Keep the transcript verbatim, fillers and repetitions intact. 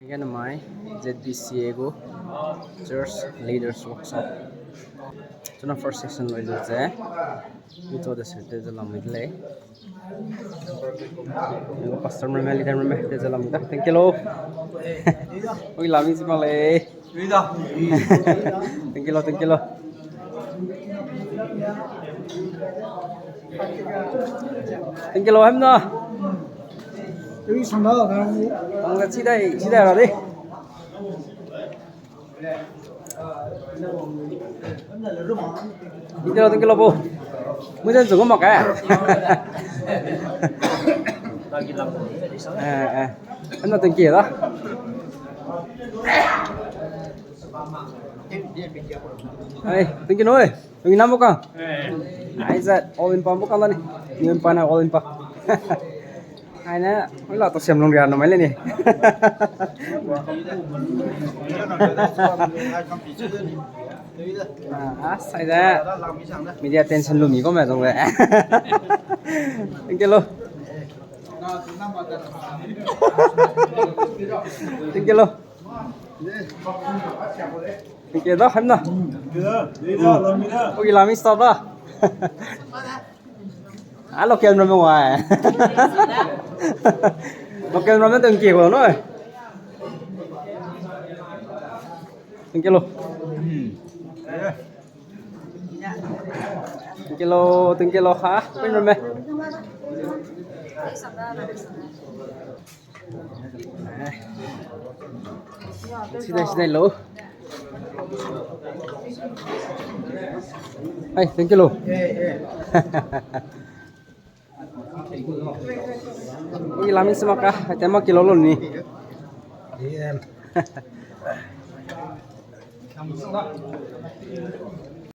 Again, my Z B C A gu Church Leaders Workshop. Chuna first session loi lu ze, mi to de se te ze lam mi de lei. Ego pastor me, leader me, te ze lam mi da. Thank you lo. Ui, lam mi si mak lei. Thank you lo, thank you lo. Thank you lo, hem na. Tang le, chidai, chidai ra di. Thank you lo, thank you lo, bo. Mui zan zung mak e. Eh, eh. Ano thank you da. Ai, thank you noi. Thank you na bo ka. Ai za, all in pa bo ka la ni. Ni pa na all in pa. Ai ne, ui la to siam lung ria no mai le ni. Ah, ah, sai da. Media attention lu mi ko me zong le. Thank you lo. Thank you lo. Thank you da, hem na. Ui, lam mi sa da. Ah, local ram me wai. Local ram me thank you lo noi. Thank you lo. Thank you lo, thank you lo, ha, pin ram me. Sidai, sidai lo. Ai, thank you lo. Ui, lam mi si mak ka, ai, te mak ki lo lo ni.